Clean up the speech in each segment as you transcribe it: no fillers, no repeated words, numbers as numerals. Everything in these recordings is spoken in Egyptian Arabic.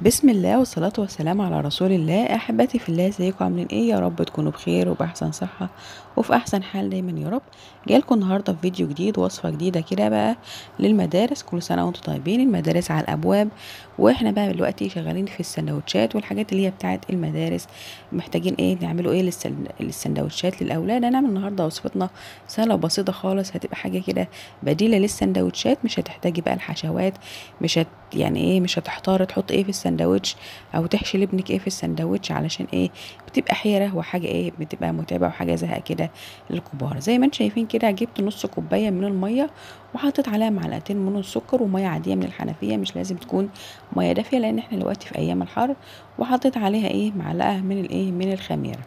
بسم الله والصلاة والسلام على رسول الله. أحبتي في الله، ازيكم عاملين ايه؟ يا رب تكونوا بخير وبأحسن صحة وفي أحسن حال دايما يا رب. جايلكم النهاردة في فيديو جديد، وصفة جديدة كده بقى للمدارس. كل سنة وانتم طيبين، المدارس على الأبواب، واحنا بقى دلوقتي شغالين في السندوتشات والحاجات اللي هي بتاعت المدارس. محتاجين ايه نعمله ايه للسندوتشات للأولاد. هنعمل النهاردة وصفتنا سهلة وبسيطة خالص، هتبقى حاجة كده بديلة للسندوتشات، مش هتحتاجي بقى الحشوات، مش هت يعني ايه مش هتحتار تحط ايه في السندوتش او تحشي لابنك ايه في السندوتش، علشان ايه بتبقى حيرة وحاجة ايه بتبقى متعبة وحاجة زهق كده للكبار. زي ما انتم شايفين كده جبت نص كوباية من المية وحطيت عليها معلقتين من السكر ومية عادية من الحنفية، مش لازم تكون مية دافية لان احنا دلوقتي في ايام الحر. وحطيت عليها ايه معلقة من الايه من الخميرة،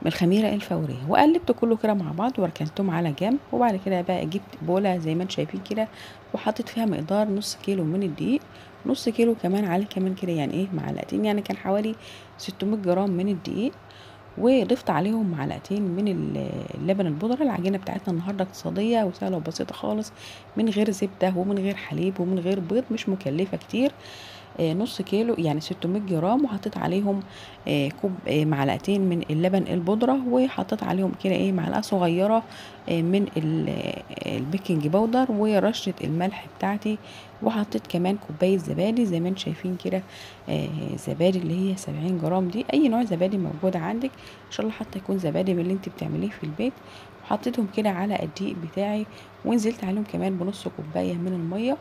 من الخميرة الفورية، وقلبت كله كده مع بعض وركنتهم على جنب. وبعد كده بقى جبت بولة زي ما انتم شايفين كده وحطيت فيها مقدار نص كيلو من الدقيق، نص كيلو كمان على كمان كده يعني ايه معلقتين، يعني كان حوالي 600 جرام من الدقيق. وضفت عليهم معلقتين من اللبن البودرة. العجينة بتاعتنا النهاردة اقتصادية وسهلة وبسيطة خالص، من غير زبدة ومن غير حليب ومن غير بيض، مش مكلفة كتير. نص كيلو يعني 600 جرام، وحطيت عليهم كوب معلقتين من اللبن البودرة، وحطيت عليهم كده ايه معلقة صغيرة من ال baking powder ورشة الملح بتاعتي. وحطيت كمان كوباية زبادي زي ما انتم شايفين كده، زبادي اللي هي 70 جرام دي، اي نوع زبادي موجود عندك ان شاء الله، حتى يكون زبادي من اللي انت بتعمليه في البيت. وحطيتهم كده على الدقيق بتاعي، ونزلت عليهم كمان بنص كوباية من المية.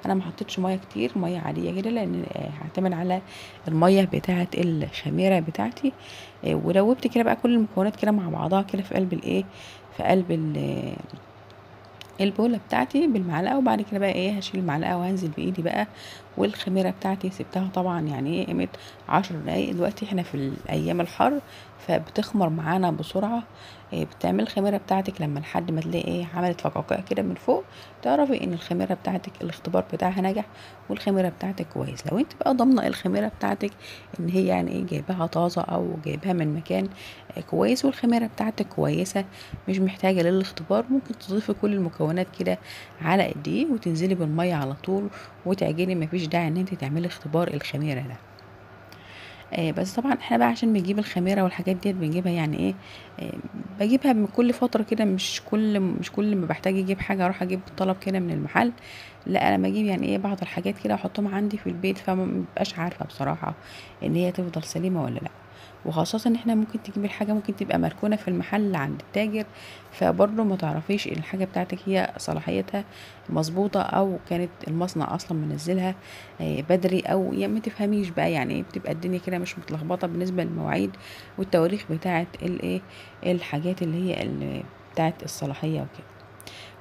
انا ما حطيتش مية كتير، مية عادية كده لان هعتمد على المية بتاعه الخميره بتاعتي. ودوبت كده بقى كل المكونات كده مع بعضها كده في قلب الايه في قلب البوله بتاعتي بالمعلقه. وبعد كده بقى ايه هشيل المعلقة وهنزل بايدي بقى. والخميره بتاعتي سبتها طبعا يعني ايه قيمة 10 دقايق. دلوقتي احنا في الايام الحر فبتخمر معانا بسرعة. إيه بتعمل الخميره بتاعتك لما لحد ما تلاقي ايه عملت فقاقيع كده من فوق، تعرفي ان الخميره بتاعتك الاختبار بتاعها نجح والخميره بتاعتك كويس. لو انت بقى ضامنه الخميره بتاعتك ان هي يعني ايه جايباها طازة او جايباها من مكان كويس والخميره بتاعتك كويسة مش محتاجه للاختبار، ممكن تضيفي كل المكونات كده على الدقيق وتنزلي بالمية على طول وتعجني، مفيش داعي ان انت تعملي اختبار الخميره ده. بس طبعا احنا بقى عشان بنجيب الخميره والحاجات ديت بنجيبها يعني ايه، بجيبها من كل فترة كده، مش كل ما بحتاج اجيب حاجة اروح اجيب طلب كده من المحل، لا انا بجيب يعني ايه بعض الحاجات كده احطهم عندي في البيت، فما ببقاش عارفه بصراحة ان هي تفضل سليمة ولا لا. وخاصة ان احنا ممكن تجيب الحاجة ممكن تبقى مركونة في المحل عند التاجر، فبرضه ما تعرفيش الحاجة بتاعتك هي صلاحيتها مظبوطة او كانت المصنع اصلا منزلها بدري، او يعني ما تفهميش بقى يعني ايه، بتبقى الدنيا كده مش متلخبطة بالنسبة للمواعيد والتواريخ بتاعة الايه الحاجات اللي هي اللي بتاعة الصلاحية وكده.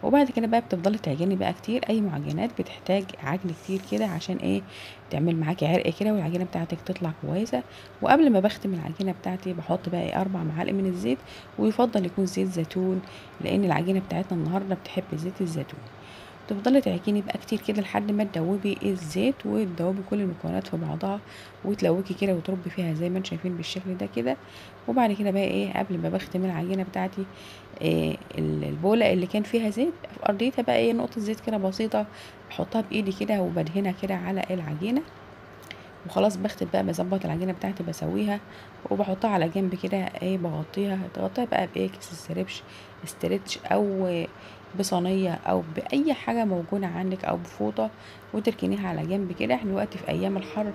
وبعد كده بقى بتفضلي تعجني بقى كتير، اي معجنات بتحتاج عجن كتير كده عشان ايه تعمل معاكي عرق كده والعجينه بتاعتك تطلع كويسة. وقبل ما بختم العجينة بتاعتي بحط بقى ايه 4 معالق من الزيت، ويفضل يكون زيت زيتون لان العجينة بتاعتنا النهارده بتحب زيت الزيتون. تفضلي تعجني بقى كتير كده لحد ما تدوبي الزيت وتدوبي كل المكونات في بعضها وتلوكي كده وتربي فيها زي ما انتم شايفين بالشكل ده كده. وبعد كده بقى ايه قبل ما بختم العجينة بتاعتي إيه البوله اللي كان فيها زيت في ارضيتها بقى ايه نقطة زيت كده بسيطة بحطها بايدي كده وبدهنها كده على العجينة. وخلاص بختم بقى بظبط العجينة بتاعتي بسويها وبحطها على جنب كده ايه بغطيها، تغطيها بقى بايه كيس stretch او بصينيه او باي حاجة موجودة عندك او بفوطه، وتركنيها على جنب كده. احنا دلوقتي في ايام الحر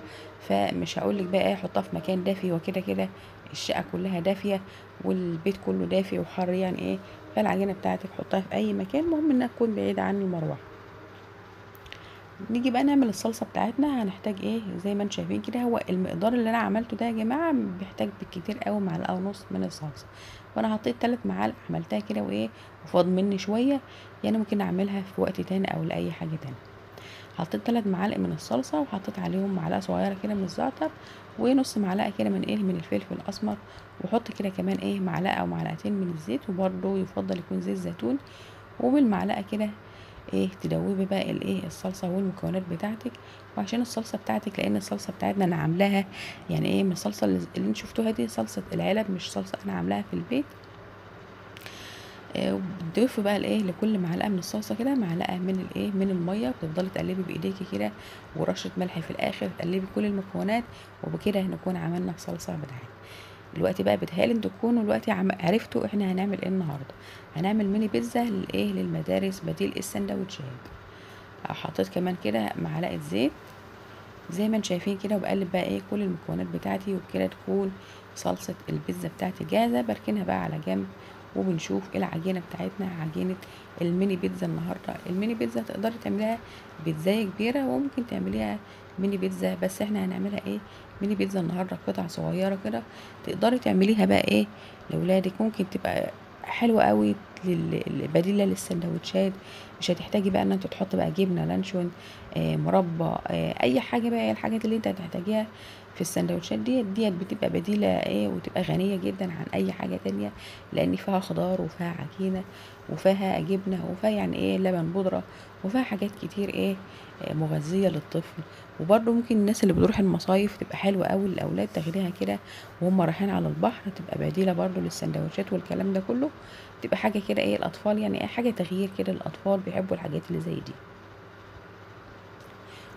فمش هقولك بقى ايه حطها في مكان دافي، وكده كده الشقة كلها دافيه والبيت كله دافي وحر يعني ايه، فالعجينه بتاعتك حطها في اي مكان، المهم انها تكون بعيدة عن المروحة. نيجي بقى نعمل الصلصه بتاعتنا. هنحتاج ايه زي ما انتم شايفين كده، هو المقدار اللي انا عملته ده يا جماعة بيحتاج بالكتير قوي معلقه ونص من الصلصه، وانا حطيت 3 معالق عملتها كده وايه وفاض مني شوية، يعني ممكن اعملها في وقت تاني او لاي حاجة تانية. حطيت 3 معالق من الصلصه وحطيت عليهم معلقه صغيرة كده من الزعتر ونص معلقه كده من ايه من الفلفل الاسمر، وحط كده كمان ايه معلقه او معلقتين من الزيت، وبرده يفضل يكون زيت زيتون. وبالمعلقه كده ايه تدوبي بقى الايه الصلصه والمكونات بتاعتك. وعشان الصلصه بتاعتك لان الصلصه بتاعتنا انا عاملاها يعني ايه من الصلصه اللي انتوا شفتوها دي صلصه العلب، مش صلصه انا عاملاها في البيت. وبتضيفي بقى الايه لكل معلقه من الصلصه كده معلقه من الايه من المية، وتفضلي تقلبي بايديكي كده، ورشه ملح في الاخر، تقلبي كل المكونات، وبكده هنكون عملنا الصلصه بتاعتنا. دلوقتي بقى بتهيألي انتوا تكونوا دلوقتي عرفتوا احنا هنعمل ايه النهارده. هنعمل ميني بيتزا للايه للمدارس بديل السندوتشات. حطيت كمان كده معلقه زيت زي ما انتم شايفين كده، وبقلب بقى ايه كل المكونات بتاعتي، وبكده تكون صلصه البيتزا بتاعتي جاهزة. بركنها بقى على جنب، وبنشوف العجينة بتاعتنا، عجينه الميني بيتزا النهارده. الميني بيتزا تقدري تعمليها بيتزايه كبيرة، وممكن تعمليها ميني بيتزا، بس احنا هنعملها ايه ميني بيتزا النهارده قطع صغيرة كده. تقدري تعمليها بقى ايه لاولادك، ممكن تبقى حلوة قوي بديله للسندوتشات. مش هتحتاجي بقى ان انت تحطي بقى جبنه لانشون، مربى، اي حاجة بقى، الحاجات اللي انت هتحتاجيها في السندوتشات ديت بتبقى بديله ايه، وتبقى غنية جدا عن اي حاجة تانية، لان فيها خضار وفيها عجينه وفيها جبنه وفيها يعني ايه لبن بودره، وفيها حاجات كتير ايه مغذيه للطفل. وبرده ممكن الناس اللي بتروح المصايف تبقى حلوة قوي للاولاد، تاخديها كده وهم رايحين على البحر، تبقى بديله برده للسندوتشات والكلام ده كله. تبقى حاجة كده ايه الاطفال، يعني ايه حاجة تغيير كده، الاطفال بيحبوا الحاجات اللي زي دي.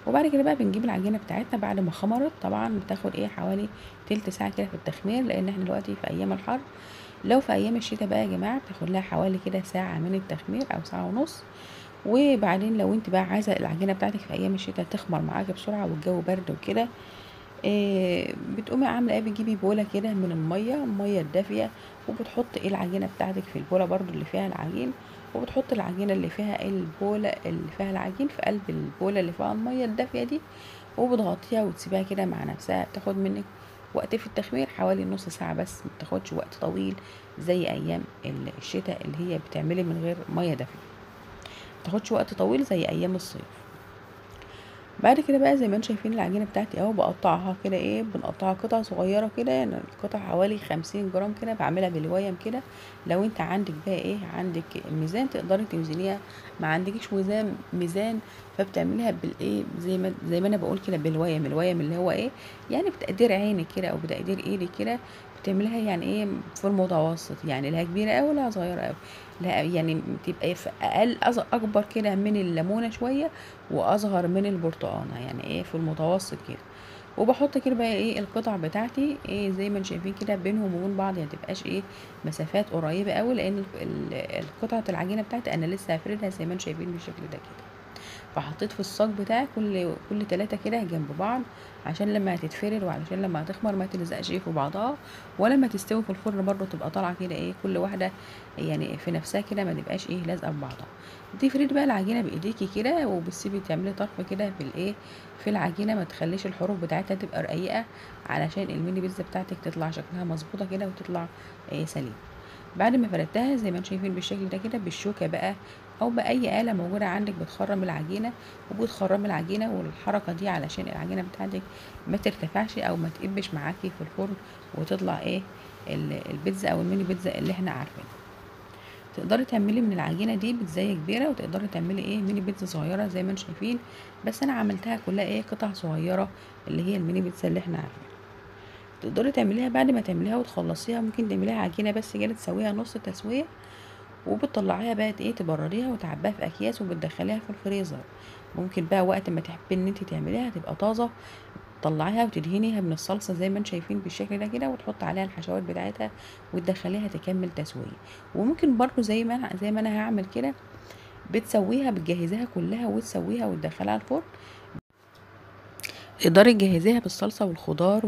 وبعد كده بقى بنجيب العجينة بتاعتنا بعد ما خمرت، طبعا بتاخد ايه حوالي تلت ساعة كده في التخمير، لان احنا دلوقتي في ايام الحر. لو في ايام الشتاء بقى يا جماعة بتاخد لها حوالي كده ساعة من التخمير او ساعة ونص. وبعدين لو انت بقى عايزه العجينة بتاعتك في ايام الشتاء تخمر معاكي بسرعة والجو برد وكده، بتقومي عامله ايه، بتجيبي بوله كده من المية الدافيه، وبتحطي ايه العجينة بتاعتك في البوله برضو اللي فيها العجين، وبتحطي العجينة اللي فيها البوله اللي فيها العجين في قلب البوله اللي فيها المية الدافيه دي، وبتغطيها وتسيبها كده مع نفسها. بتاخد منك وقت في التخمير حوالي نص ساعة بس، ما بتاخدش وقت طويل زي ايام الشتاء اللي هي بتعملي من غير مية دافيه، ما بتاخدش وقت طويل زي ايام الصيف. بعد كده بقى زي ما انتم شايفين العجينة بتاعتي اهو، بقطعها كده ايه، بنقطعها قطع صغيرة كده، يعني القطع حوالي 50 جرام كده، بعملها بالويم كده. لو انت عندك بقى ايه عندك ميزان تقدري توزنيها، ما عندكيش ميزان فبتعمليها بالايه زي ما انا بقول كده بالويم. الويم اللي هو ايه يعني بتقدير عينك كده او بتقدير ايدك كده، بتعمليها يعني ايه في المتوسط، يعني لا كبيرة قوي ولا صغيرة قوي، لا يعني تبقى في اقل اكبر كده من الليمونه شوية واصغر من البرتقانه، يعني ايه في المتوسط كده. وبحط كده بقى ايه القطع بتاعتي ايه زي ما انتم شايفين كده بينهم وبين بعض، يعني متبقاش ايه مسافات قريبه قوي، لان القطعة العجينة بتاعتي انا لسه هفردها زي ما انتم شايفين بالشكل ده كده. فحطيت في الصاج بتاعي كل 3 كده جنب بعض، عشان لما هتتفرد وعلشان لما هتخمر ما تلزقش في بعضها، ولما تستوي في الفرن برضو تبقى طالعه كده ايه كل واحدة يعني في نفسها كده، ما تبقاش ايه لازقه في بعضها. تفردي بقى العجينة بايديكي كده، وبتسيبي تعملي طرف كده في الايه في العجينة، ما تخليش الحروف بتاعتها تبقى رقيقه، علشان الميني بيتزا بتاعتك تطلع شكلها مظبوطة كده وتطلع ايه سليم. بعد ما فردتها زي ما انتم شايفين بالشكل ده كده، بالشوكة بقى او باي آلة موجودة عندك بتخرم العجينة، وبتخرمي العجينة والحركة دي علشان العجينة بتاعتك ما ترتفعش او ما تقبش معاكي في الفرن، وتطلع ايه البيتزا او الميني بيتزا اللي احنا عارفينها. تقدري تعملي من العجينة دي بيتزايه كبيرة، وتقدري تعملي ايه ميني بيتزا صغيرة زي ما انتم شايفين، بس انا عملتها كلها ايه قطع صغيرة اللي هي الميني بيتزا اللي احنا عارفينها. تقدري تعمليها بعد ما تعمليها وتخلصيها، ممكن تعمليها عجينه بس كده تسويها نص تسويه، وبتطلعيها بقى ايه تبرديها وتعبيها في اكياس وبتدخليها في الفريزر. ممكن بقى وقت ما تحبي ان انت تعمليها تبقى طازة، تطلعيها وتدهنيها من الصلصه زي ما انتم شايفين بالشكل ده كده، وتحط عليها الحشوات بتاعتها وتدخليها تكمل تسويه. وممكن برضو زي ما انا هعمل كده، بتسويها بتجهزيها كلها وتسويها وتدخليها الفرن. تقدري تجهزيها بالصلصه والخضار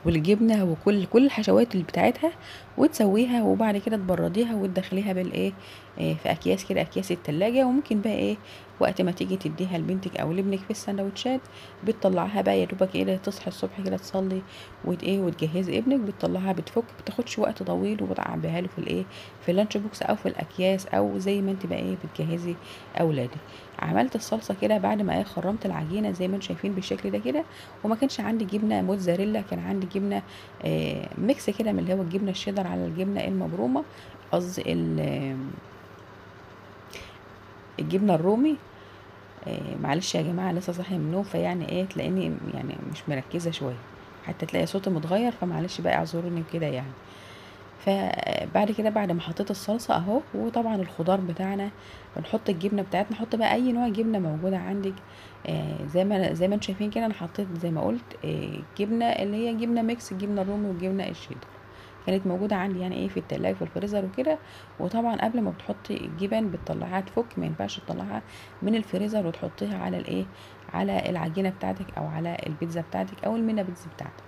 والجبنه وكل الحشوات اللي بتاعتها وتسويها، وبعد كده تبرديها وتدخليها بالايه في اكياس كده، اكياس التلاجة. وممكن بقى ايه وقت ما تيجي تديها لبنتك او لابنك في السندوتشات، بتطلعها بقى يا دوبك ايه تصحي الصبح كده تصلي وتجهزي ابنك، بتطلعها بتفك، بتاخدش وقت طويل، وبتعبيها له في الايه في ال lunch box او في الاكياس، او زي ما انت بقى ايه بتجهزي اولادك. عملت الصلصه كده بعد ما ايه خرمت العجينة زي ما انتم شايفين بالشكل ده كده، وما كانش عندي جبنه موتزاريلا، كان عندي جبنه mix كده من اللي هو الجبنة الشيدر على الجبنة المبرومه، قصدي الجبنة الرومي. معلش يا جماعة لسه صاحية من النوم، فيعني ايه تلاقيني يعني مش مركزه شوية، حتى تلاقي صوتي متغير، فمعلش بقى اعذروني كده يعني. فبعد كده بعد ما حطيت الصلصه اهو، وطبعا الخضار بتاعنا، بنحط الجبنة بتاعتنا. حط بقى اي نوع جبنه موجودة عندك. زي ما انتم شايفين كده، انا حطيت زي ما قلت جبنه اللي هي جبنه mix، الجبنة الرومي والجبنه الشيدر، كانت موجودة عندي يعني ايه في التلاجة في الفريزر وكده. وطبعا قبل ما بتحطي الجبن بتطلعيها تفك، ما ينفعش تطلعها من الفريزر وتحطيها على الايه، على العجينة بتاعتك او على البيتزا بتاعتك او الميني بيتزا بتاعتك.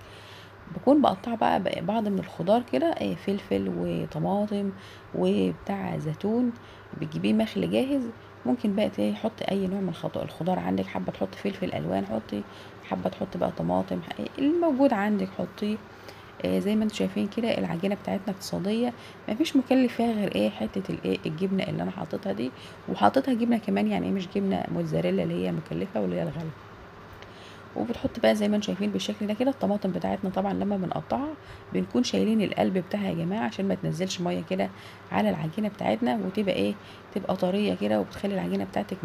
بكون بقطع بقى بعض من الخضار كده، فلفل وطماطم وبتاع زيتون، بتجيبيه مخلي جاهز. ممكن بقى تحط اي نوع من الخضار عندك، حابة تحط فلفل الوان حطي، حابة تحط بقى طماطم، الموجود عندك حطيه. زي ما انتم شايفين كده العجينة بتاعتنا اقتصادية، مفيش مكلف فيها غير ايه، حتة الايه الجبنة اللي انا حاططها دي، وحاططها جبنه كمان يعني ايه، مش جبنه موتزاريلا اللي هي مكلفة واللي هي الغالية. وبتحط بقى زي ما انتم شايفين بالشكل ده كده الطماطم بتاعتنا. طبعا لما بنقطعها بنكون شايلين القلب بتاعها يا جماعة، عشان ما تنزلش مية كده على العجينة بتاعتنا، وتبقى ايه، تبقى طرية كده، وبتخلي العجينة بتاعتك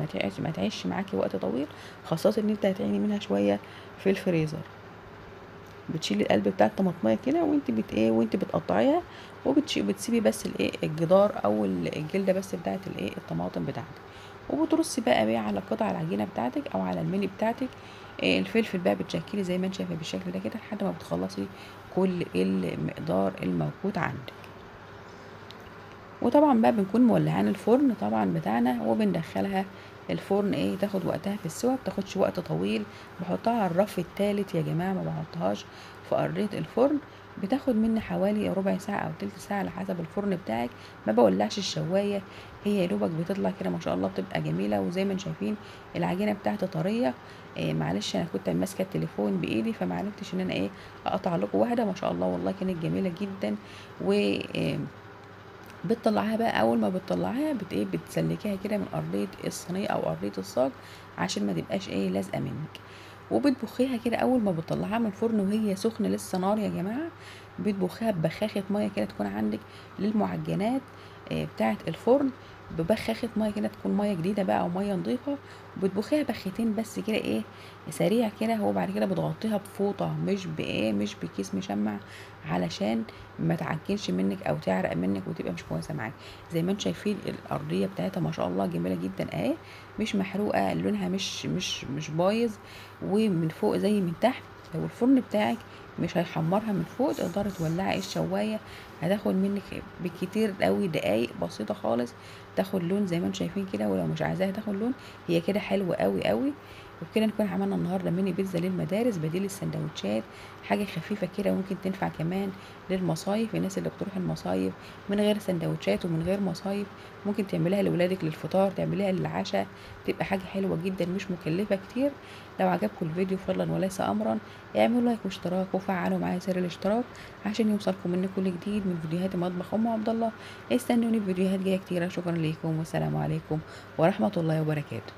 ما تعيش معاكي وقت طويل، خاصة ان انت هتعيني منها شوية في الفريزر. بتشيلي القلب بتاع الطماطميه كده وانت بت ايه، وانت بتقطعيها، وبتسيبي بس الايه الجدار او الجلدة بس بتاعه الايه الطماطم بتاعتك. وبترصي بقى بيه على قطع العجينة بتاعتك او على الميني بتاعتك. الفلفل بقى بتشكلي زي ما انت شايفه بالشكل ده كده لحد ما بتخلصي كل المقدار الموجود عندك. وطبعا بقى بنكون مولعين الفرن طبعا بتاعنا، وبندخلها الفرن ايه تاخد وقتها في السوا، بتاخدش وقت طويل. بحطها على الرف الثالث يا جماعة، ما بحطهاش في ارضية الفرن. بتاخد مني حوالي ربع ساعة او تلت ساعة على حسب الفرن بتاعك. ما بولعش الشوايه، هي يا دوبك بتطلع كده ما شاء الله، بتبقى جميلة. وزي ما انتم شايفين العجينة بتاعتي طرية. معلش انا كنت ماسكه التليفون بايدي، فما عرفتش ان انا ايه اقطع لكم واحدة. ما شاء الله والله كانت جميلة جدا. و بتطلعها بقى، اول ما بتطلعها ايه بتسلكيها كده من ارضية الصينية او ارضية الصاج عشان ما تبقاش ايه لازقه منك. وبتبخيها كده اول ما بتطلعها من الفرن وهي سخنة لسه نار يا جماعة، بتبخيها ببخاخه مية كده تكون عندك للمعجنات بتاعه الفرن، ببخاخه مية كده تكون مية جديدة بقى او مية نظيفة. وبتبخيها بختين بس كده ايه سريع كده، وبعد كده بتغطيها بفوطه، مش بايه، مش بكيس مشمع، علشان ما تعجنش منك او تعرق منك وتبقى مش كويسة معاك. زي ما انتم شايفين الارضية بتاعتها ما شاء الله جميلة جدا اهي، مش محروقة، لونها مش بايظ، ومن فوق زي من تحت. لو الفرن بتاعك مش هيحمرها من فوق تقدري تولعي الشوايه، هتاخد منك بالكتير قوي دقايق بسيطة خالص تاخد لون زي ما انتم شايفين كده. ولو مش عايزاها تاخد لون هي كده حلوة قوي قوي. وبكده نكون عملنا النهارده ميني بيتزا للمدارس بديل السندوتشات، حاجة خفيفة كده وممكن تنفع كمان للمصايف، الناس اللي بتروح المصايف من غير سندوتشات ومن غير مصايف ممكن تعمليها لاولادك للفطار، تعمليها للعشاء، تبقى حاجة حلوة جدا مش مكلفة كتير. لو عجبكم الفيديو فضلا وليس امرا اعملوا لايك واشتراك وفعلوا معايا زر الاشتراك عشان يوصلكم مني كل جديد من فيديوهات مطبخ ام عبد الله. استنوني في فيديوهات جاية كتيرة. شكرا لكم والسلام عليكم ورحمة الله وبركاته.